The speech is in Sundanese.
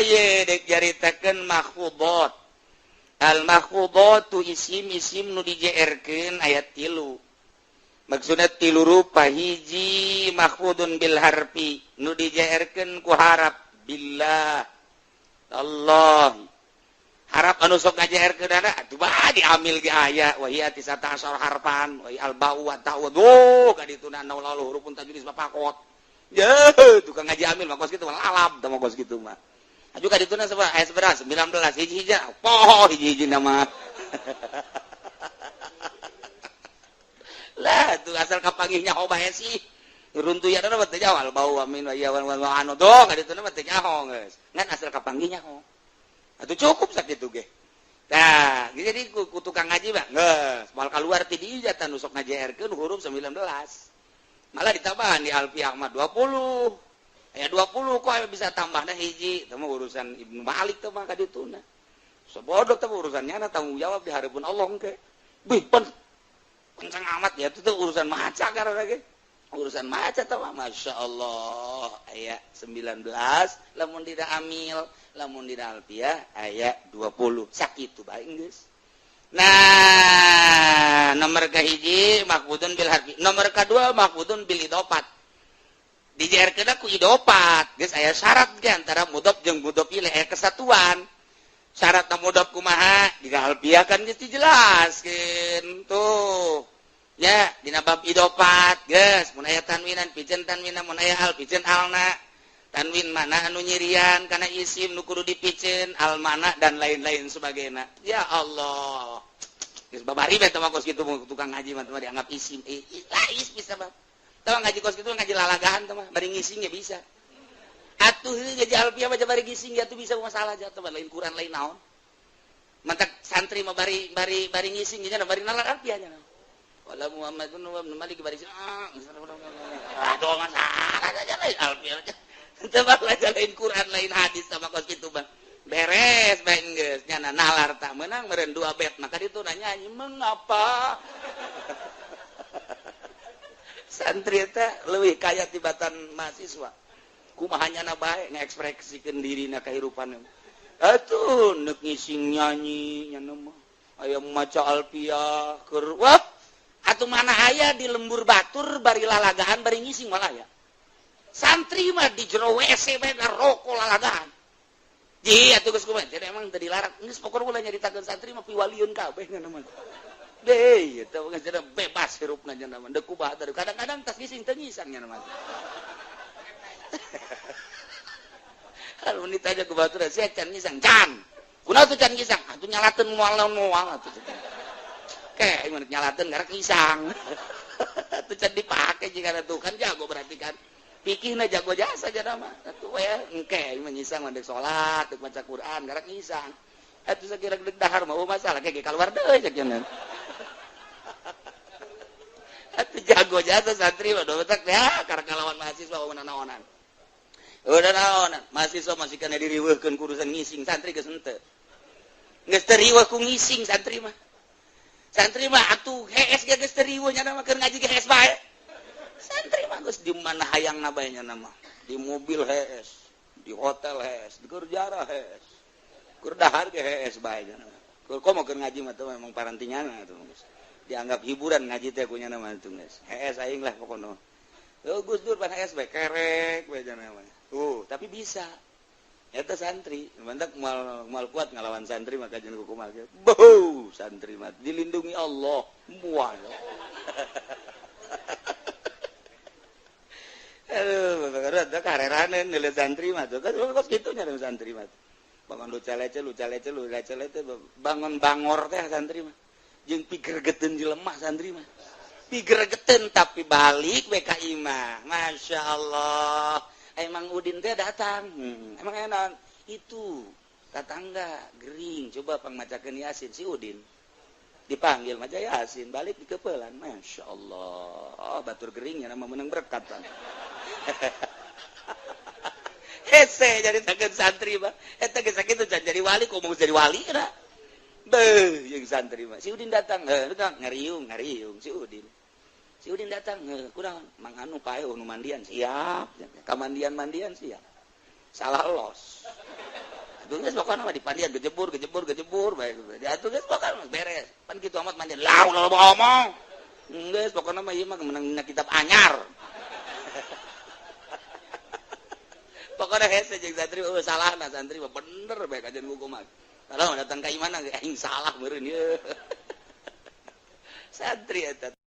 Tah ye dek jaritakeun mahfudot. Al mahfudatu isim isim nu dijeerkeun aya tilu. Maksudna tilu rupa, hiji mahfudun bil harfi nu dijeerkeun ku harap billah Allah. Harap anu sok ngajeerkeun atuh bae diamil ge aya wa hiya tisata asyara harfan wa al ba'u wa ta'u duh ka dituna lalu hurufun tajwid bapakot. Ye, tukang ngaji amil mah kos kitu mah lalap tah mah kos kitu mah. Aju ka dituna sabaraha aya sabaraha 19 hiji-hiji poho hiji-hiji nama. Lah tuh asal kapanggihnya nyaho bae sih. Runtuyan mah teu jawal bau amin wa ya wa anu doh ka dituna mah teu nyaho geus. Ngan asal kapanggih nyaho. Atuh cukup sakitu ge. Tah, jadi ku tukang ngaji mah geus moal kaluar ti dieu tah nu sok ngajeerkeun huruf 19. Malah ditambahan di Alfiah mah 20. Aya 20 kok bisa tambahna hiji. Itu mah urusan Ibnu Malik teh mah ka dituna. Sebodoh teh urusannya na tanggung jawab di hadapan Allah engke. Bih pen kencang amat ya itu tuh urusan maca karena ge. Urusan maca teh mah Masya Allah aya 19 lamun dina amil lamun dina Alfiah aya 20 sakitu bae geus. Nah, nomor kahiji mahfudun bil harfi, nomor kedua mahfudun bil idofat. Dijeerkeun ku idofat, geus aya syarat ge antara mudhof jeung mudhof ilaih aya kesatuan. Syarat mudhof kumaha? Dina Alfiah kan geus dijelaskeun tuh. Ya, dina bab idofat geus mun aya tanwinan piceun tanwinna, mun aya al piceun alna. Tanwin mana anu nyirian kana isim nu kudu dipiceun, al mana dan lain-lain sebagainya. Ya Allah. Geus babari bae teh mah kos kitu tukang ngaji mah dianggap isim. Lah is bisa mah. Tah ngaji kos kitu ngaji lalagahan teh mah bari ngising ya bisa. Atuh ngaji Alfiah mah bari ngising ya tuh bisa masalah jatuh lain Quran lain naon. Mantak santri mah bari bari bari ngising nya bari nalar Alfiah nya. Wala Muhammadun wa ibn Malik bari aduh masalah aja lain Alfiah. Teu lain Quran lain hadis sama kos kitu bang. Beres bae geus nyana nalar tak menang meureun dua bet maka ditu nanya mengapa santri teh leuwih kaya tibatan mahasiswa. Kumaha nyana bae ngaekspresikeun dirina kahirupan. Atuh neuk ngising nyanyi nyana mah aya maca Alfiah keur wah atuh mana aya di lembur batur bari lalagahan bari ngising malah aya. Santri mah di jero WC bae ngaroko lalagahan. Ji atuh geus kumaha jadi emang teu dilarang. Geus pokona ulah nyaritakeun santri mah piwalieun kabeh nya mah. Deh, eta mah geus bebas hirupna nya mah. Deuk kumaha kadang-kadang tas ngising teu ngisang nya mah. Kalau ditanya ku batur sia can ngisang can. Kunaon tuh can ngisang? Atuh nyalateun moal-moal atuh. Ke mun nyalateun garek ngisang. Atuh can dipake jika tuh kan jago berarti kan. Pikirna jago jasa aja nama atuh we engke menyisang mandek salat dek maca Quran garek ngisang atuh sakira dek dahar mah masalah kayak keluar deui cek cenah atuh jago jasa santri mah dotak ya karek ngalawan mahasiswa udah naonan udah naonan mahasiswa masih kana diriweuhkeun ku urusan ngising santri geus henteu geus teu riweuh ku ngising santri mah atuh hees ge geus teu riweuh nya mah keur ngaji ge hees bae. Santri mah geus di mana hayang bae nya nama di mobil hees, di hotel hees, di kerjara hees, keur dahar ge hees bae nya nama. Keur komo keur ngaji mah teh memang parantinyana atuh geus. Dianggap hiburan ngaji teh ku nya nama atuh geus. Hees aing lah pokona. Heuh Gus Dur pan hees bae kerek bae nya nama. Tuh, tapi bisa. Eta santri, mantak moal kuat ngalawan santri maka jeung kumaha ge. Beuh, santri mah dilindungi Allah. Moal. Aduh, bapak kareranen nilai santri mah tuh kan kos kitu nya santri mah. Bangun luca-lece, luca-lece, luca-lece, bangun bangor teh santri mah. Jeung pigergeteun jelema santri mah. Pigergeteun tapi balik BKI mah. Masya Allah. Emang Udin teh datang. Emang enak itu tetangga gering coba pangmacakeun Yasin si Udin. Dipanggil maca Yasin balik di kepelan. Masya Allah. Batur geringnya nama menang berkat bang. Hese jadi sakeun santri mah. Eta geus sakitu can jadi wali komo jadi wali kana. Beuh jeung santri mah. Si Udin datang, heuh ngariung ngariung si Udin. Si Udin datang, heuh kunaon? Mang anu pae nu mandian siap. Ka mandian-mandian siap. Salah los. Atuh geus pokona mah dipandian gejebur gejebur gejebur bae. Diatur geus pokona beres. Pan kitu amat mandian. Lah ulah ngomong. Geus pokona mah ieu mah menang dina kitab anyar. Pokona hese jeung santri eueuh salahna santri mah bener bae kajian buku mah. Kalau datang ka imana aing salah meureun ieu. Santri eta.